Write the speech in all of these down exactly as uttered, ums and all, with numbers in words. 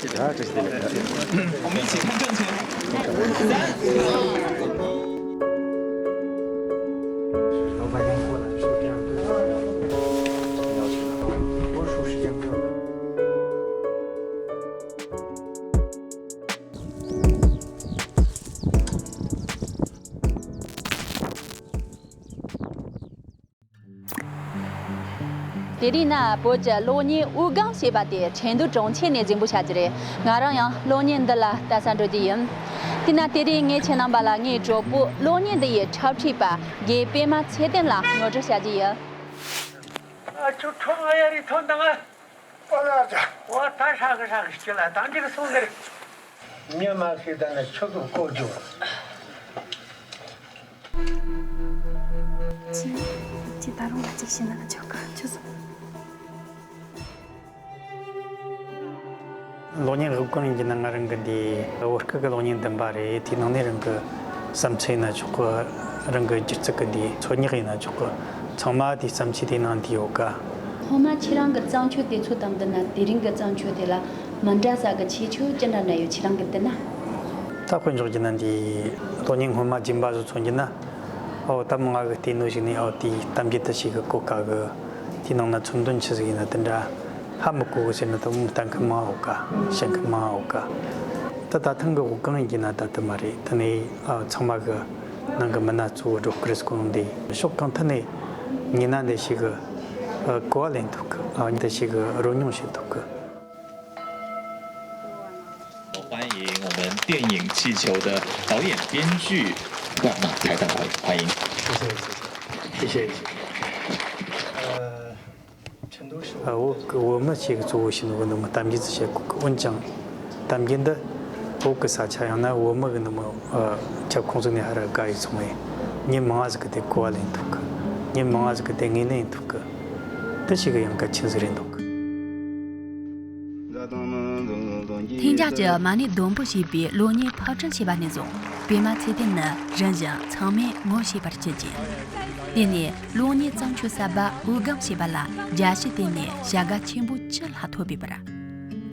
我们一起看正前方。三、二、一。老板娘过来说这样对我要求的高，多数时间不要等。 དེ་རིང་ན་བོད་ཀྱི་གློག་བརྙན་དབུགས་ལྒང་ཞེས་པ་དེ་ཁྲེང་ཏུའུ་གྲོང་ཁྱེར་ནས་གཟིགས་འབུལ་བྱ་རྒྱུ་རེད། ང་རང་ཡང་གློག་བརྙན་འདི་ལ་ལྟ་ས་འགྲོ་རྒྱུ་ཡིན། དེས་ན་དེ་རིང་ངས་ཁྱེད་རྣམ་པ་ལ་ངའི་གྲོགས་པོ་གློག་བརྙན་འདི་ཡི་འཁྲབ་ཁྲིད་པ་དགེ་པད་མ་ཚེ་བརྟན་ལ་ངོ་སྤྲོད་བྱ་རྒྱུ་ཡིན། ཨ་ཁྱོད་ཁྲོ་ང་ཡ་རི་ཐོན་དང་ཨ། ཨོ་ལ་ཅག་ཨོ་ད་ཧྲ་གི་ཧྲ་གི་སྐྱི་ལ་དང་ཅིག་སོང་གི་རེད། མྱི་མ་ཤེས་ད་ནི་ཆུ་གི་བཀོད་རྒྱུ། ཅི་ཅི་ད་རུང་ང་ཅིག་ཤི་ན་ཆོག་གི་ཆུ་སོང་། གློག་བརྙན་དབུགས་ལྒང་ཡིན་གྱི་ན་ང་རང་གི་འདི་བོད་སྐད་ཀྱི་གློག་བརྙན་བདུན་པ་རེད། དེའི་ནང་ནས་རང་གི་བསམ་ཚུལ་ཡིན་ན་ཆོག་གི། རང་གི་སྒྱུ་རྩལ་གྱི་འདི་འཚོལ་སྙེག་ཡིན་ན་ཆོག་གི། ཚང་མ་དེའི་བསམ་ཚུལ་དེའི་ནང་འདུས་ཡོད་ཀ། ཐོག་མ་ཁྱེད་རང་གི་བརྩམས་ཆོས་དེ་ཚོ་དང་བསྡུར་ན་དེ་རིང་གི་བརྩམས་ཆོས་དེ་ལ་མི་འདྲ་ས་གི་ཁྱད་ཆོས་ཅི་འདྲ་འདྲ་ཡོད་ཁྱེད་རང་གི་བསྡུར་ན། ད་དཔེ་འཇོག་རྒྱུ་ན་འདི་གློག་བརྙན་སྔོན་མ་རྗེན་པ་བཟོ་ཚོ་རྒྱུ་ན། ཨོ་ད་མི་ང་གི་བལྟས་ནོ་ཞིག་ནས་ཨོ་དེའི་གཏམ་རྒྱུད་དེ་ཞིག་གི་གོ་དཀའ་གི། དེའི་ནང་ན་མཚོན་དོན་ཆི་ཟིག་ཡིན་ན་དེ་འདྲ་ཧ་མི་གོ་གི་ཟེར་ན་ད་མོ་ལྟ་མཁན་མང་ཨོ་ཀ། བཤད་མཁན་མང་ཨོ་ཀ། ད་ད་ཐེངས་གི་དབུགས་ལྒང་ཡིན་གྱི་ན་ད་དེ་མ་རེད། དེ་ནས་ཨ་ཚང་མ་གི་ནང་གི་མི་སྣ་གཙོ་བོ་སྒྲོ་སྐུར་སྐོང་འདི་ཕྱོགས་གང་ཐད་ནས་ཉི་ན་འདི་ཞིག་གི་ཨ་གོ་བ་ལེན་ཐུབ་གི། ཨ་འདི་ཞིག་གི་རོལ་མྱོང་བྱེད་ཐུབ་གི། 欢迎我们电影《气球》的导演、编剧万马台大导演，欢迎。谢谢，谢谢，谢谢，谢谢。呃，成都是我们的 བོད་ཀྱི་བོད་མི་ཞིག་གཙོ་བོ་བྱས་ནས་བོད་ནང་གི་གཏམ་རྒྱུད་ཅིག་བཤད་གོ་གི། འོན་ཀྱང་གཏམ་རྒྱུད་འདི་བོད་ཀྱི་ས་ཆ་ཡང་ན་བོད་མི་གི་ནང་མི་ཁྱབ་ཁོངས་ཟིག་ནས་ཧ་ར་དགའ་ཡི་སོང་བས། མྱི་མང་ང་ཟིག་གི་དེ་གོ་བ་ལེན་ཐུབ་གི། མྱི་མང་ང་ཟིག་གི་དེ་ངོས་ལེན་ཐུབ་གི། དེ་ཞིག་གི་ཡང་གལ་ཆེན་ཟིག་རེད་འདུག་གི། ལྷིང་འཇགས་ཀྱི་མ་ཎི་སྡོང་པོ་ཞེས་པའི་གློག་བརྙན་ཕབ་སྒྲིག་བྱས་པ་ནས་བཟུང་པད་མ་ཚེ་བརྟན་ནི་རིམ་བཞིན་ཚང་མས་ངོ་ཤེས་པར་གྱུར་ཅིང་། དེ་ནས་གློག་བརྙན་བརྩམས་ཆོས་གསར་པ་དབུགས་ལྒང་ཞེས་པ་ལ་རྒྱལ་སྤྱི་སྟེང་ནས་བྱ་དགའ་ཆེན་པོ་བཅུ་ལྷག་ཐོབ་ཡོད་པར།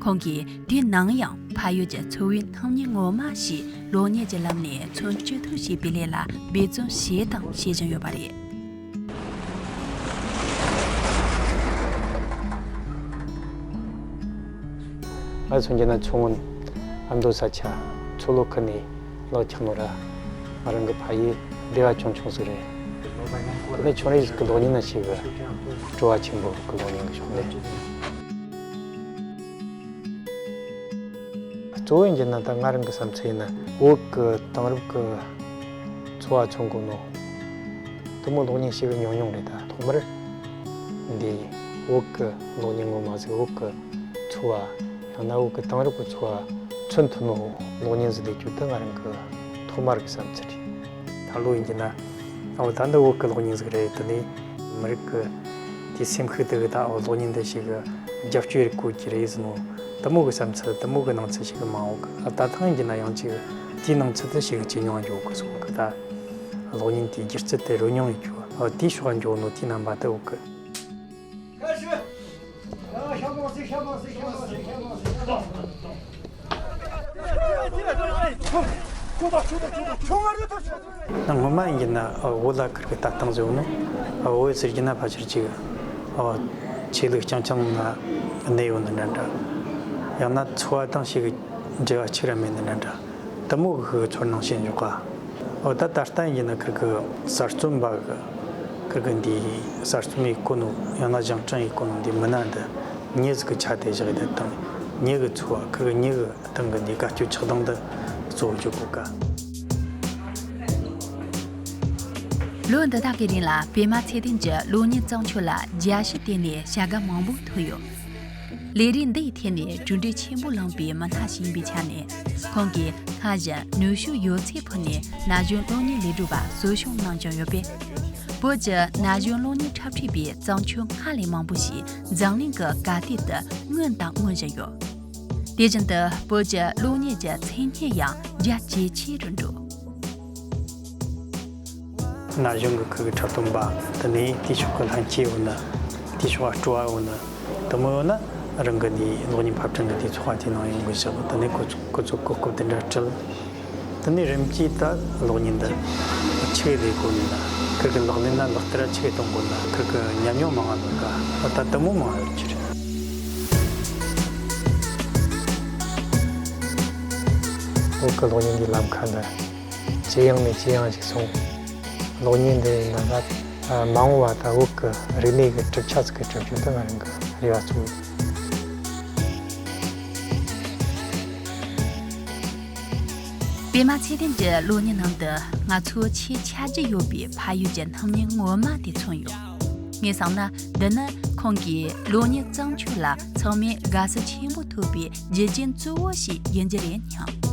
ཁོང་གིས་དུས་ནམ་ཡང་ཕ་ཡུལ་གྱི་འཚོ་བའི་སྣང་བརྙན་ངོ་མ་ཞིག་གློག་བརྙན་གྱི་ལམ་ནས་མཚོན་བཅོས་ཐབས་བྱེད་པའི་ལས་ལ་འབད་བརྩོན་བྱས་དང་བྱེད་བཞིན་ཡོད་པ་རེད། ང་མཚོན་རྒྱུ་ན་མཚོ་སྔོན་ཨ་མདོ་ས་ཆ་མཚོ་ལྷོ་ཁུལ་ནས་ལག་ཆགས་ནོ་ར། ང་རང་གི་ཕ་ཡུལ་སྡེ་བ་ཆུང་ཆུང་ཟིག་རེད། དེ་ནས་ཆུང་རིང་ཟིག་གི་གློག་བརྙན་ན་ཞིག་གི་སྤྲོ་བ་ཆེན་པོ་གི་གློག་བརྙན་གི་ཕྱོགས་ནས། གཙོ་བོ་ཡིན་རྒྱུ་ན་ད་ང་རང་གི་བསམ་ཚུལ་ཡིན་ན་བོད་གི་དེང་རབས་གི་འཚོ་བ་མཚོན་གོ་ནོ། དེ་མོ་གློག་བརྙན་ཞེ་གི་ཉུང་ཉུང་རེད། ད་ཐོག་མར་འདི་བོད་གི་གློག་བརྙན་ངོ་མ་ཟིག་བོད་གི་འཚོ་བ་ཡང་ན་བོད་གི་དེང་རབས་གི་འཚོ་བ་མཚོན་ཐུབ་ནོ་གློག་བརྙན་ཟིག་ལས་རྒྱུ་དེ་ང་རང་གི་ཐོག་མར་གི་བསམ་ཚུལ་རེད། ད་ལོ་ཡིན་གྱི་ན་ཨོ་ད་འདི་བོད་གི་གློག་བརྙན་ཟིག་རེད། དེ་ནས་མི་རིགས་གི་དེ་སེམས་ཤུགས་དེ་གི་ད་ཨོ་གློག་བརྙན་འདི་ཞིག་གི་རྒྱབ་སྐྱོར་རེ་དགོས་ཀྱི་རེད་ཟེར་ནོ། དེ་མོ་གི་བསམ་ཚུལ་དེ་མོ་གི་སྣང་ཚུལ་ཞིག་གི་མ་འོང་གི། ད་ཐེངས་ཡིན་གྱི་ན་ཡང་ཅིག་དེའི་སྣང་ཚུལ་དེ་ཞིག་གི་ཇེ་ཉུང་འགྱོ་གི་སོང་གི། ད་གློག་བརྙན་དེའི་སྒྱུ་རྩལ་དེ་རོལ་མྱོང་ཡིན་རྒྱུ་ཨོ་དེའི་ཕྱོགས་འགྱོ་ནོ་དེའི་རྣམ་པ་དེ་འོག་གི། ད་སྔོན་མ་ཡིན་གྱི་ན་བོད་ལ་ཁིར་གི་ལྟ་སྟངས་ཟེར་བ་ནི་བོད་ཟེར་གྱི་ན་ཕལ་ཆེར་ཅིག་ཆོས་ལུགས་རྐྱང་རྐྱང་ན་གནས་ཡོད་ནི་འདྲ་འདྲ། ཡང་ན་འཚོ་བ་དང་ཞིག་གི་འབྲེལ་བ་གཅིག་ར་མེད་ནི་འདྲ་འདྲ། དེ་མོ་གི་ཚོར་སྣང་བྱེད་འཇོག་ག། འོ་ད་ད་ལྟ་ཡིན་ན་ཁིར་གི་གསར་རྩོམ་པ་གི་ཁིར་གི་འདི་གསར་རྩོམ་ཡེད་གོ་ནོ་ཡང་ན་ཞིང་བྲན་ཡེད་གོ་ནོ་འདི་མི་སྣ་འདི་མྱི་ཟིག་གི་ཆ་དེ་བཞག་ཡོད་དེ་དང་མྱི་གི་འཚོ་བ་ཁིར་གི་མྱི་གི་སྟེང་གི་འདི་དགའ་སྐྱོ་ཆགས་སྡང་འདི་གཙོ་བོ་བརྗོད་གོ་ག། ལོ་འདི་དག་གི་རིང་ལ་པད་མ་ཚེ་བརྟན་གྱི་གློག་བརྙན་བརྩམས་ཆོས་ལ་རྒྱལ་སྤྱི་སྟེང་ནས་བྱ་དགའ་མང་པོ་ཐོབ་ཡོད། ལས་རིགས་འདི་ཡི་ཐད་ནས་གྲུབ་འབྲས་ཆེན་པོ་བླངས་པའི་མི་སྣ་ཞིག་ཡིན་པའི་ཆ་ནས་ཁོང་གིས་སྔར་བཞིན་ནུས་ཤུགས་ཡོད་ཚད་ཕུལ་ནས་ན་གཞོན་གློག་བརྙན་ལས་སྒྲུབ་པ་གསོ་སྐྱོང་གནང་བཞིན་ཡོད་པས། བོད་ཀྱི་ན་གཞོན་གློག་བརྙན་འཁྲབ་ཁྲིད་པའི་བརྩམས་ཆོས་སྔར་ལས་མང་པོ་ཞིག་འཛམ་གླིང་གི་གར་སྟེགས་དུ་མངོན་དང་མངོན་བཞིན་ཡོད། དེ་བཞིན་དུ་བོད་ཀྱི་གློག་བརྙན་གྱི་མཚན་སྙན་ཡང་རྒྱ་ཇེ་ཆེ་རུ་འགྲོ། ན་གཞོན་གྱི་ཁུལ་གྱི་འཁྲབ་སྟོན་པ་དེ་ནས་དེའི་ཕྱོགས་ཀྱི་ལྷན་སྐྱེས་ཡོད་ན། དེའི་ཕྱོགས་ལ་སྤྲོ་བ་ཡོད་ན། དེ་མོ་ཡོད་ན་ རང་གི་དེའི་གློག་བརྙན་ཕབ་སྐྲུན་གྱི་དེའི་ཚོགས་པ་དེའི་ནང་ཡོང་དགོས་བཞག་པ། དེ་ནས་ཁོ་ཚོ་ཁོ་ཚོ་གོ་སྐབས་དེ་འདྲ་སྤྲད། དེ་ནས་རིམ་གྱིས་ད་གློག་བརྙན་འདི་ཆི་གི་ལས་གོ་ནི་ན། ཁིར་གི་ལག་ལེན་ན་ལག་བསྟར་ཆི་གི་གཏོང་དགོས་ན། ཁིར་གི་ཉམས་མྱོང་མང་ང་ལོན་ག་ད་དེ་མོ་མང་ང་ཡོད་ཀྱི་རེད། བོད་གི་གློག་བརྙན་གྱི་ལམ་ཁ་འདི་ཇེ་ཡང་ནས་ཇེ་ཡང་ཞིག་སོང་། གློག་བརྙན་འདི་ཡིན་ན་ད་མ་འོངས་པ་ད་བོད་གི་རིག་གནས་ཀྱི་གྲུབ་ཆ་ཟིག་གི་གྲུབ་རྒྱུ་དེ་ང་རང་གི་རེ་བ་བཅོལ་ཡོད། པད་མ་ཚེ་བརྟན་གྱི་གློག་བརྙན་ནང་དུ་ང་ཚོའི་ཆེས་ཆ་རྒྱུས་ཡོད་པའི་ཕ་ཡུལ་གྱི་སྣུམ་བརྙན་ངོ་མ་དེ་མཚོན་ཡོད། ངས་བསམ་ན་འདི་ནི་ཁོང་གིས་གློག་བརྙན་བརྩམས་ཆོས་ལ་ཚང་མས་དགའ་བསུ་ཆེན་པོ་ཐོབ་པའི་རྒྱུ་རྐྱེན་གཙོ་བོ་ཞིག་ཡིན་རྒྱུ་རེད་སྙམ།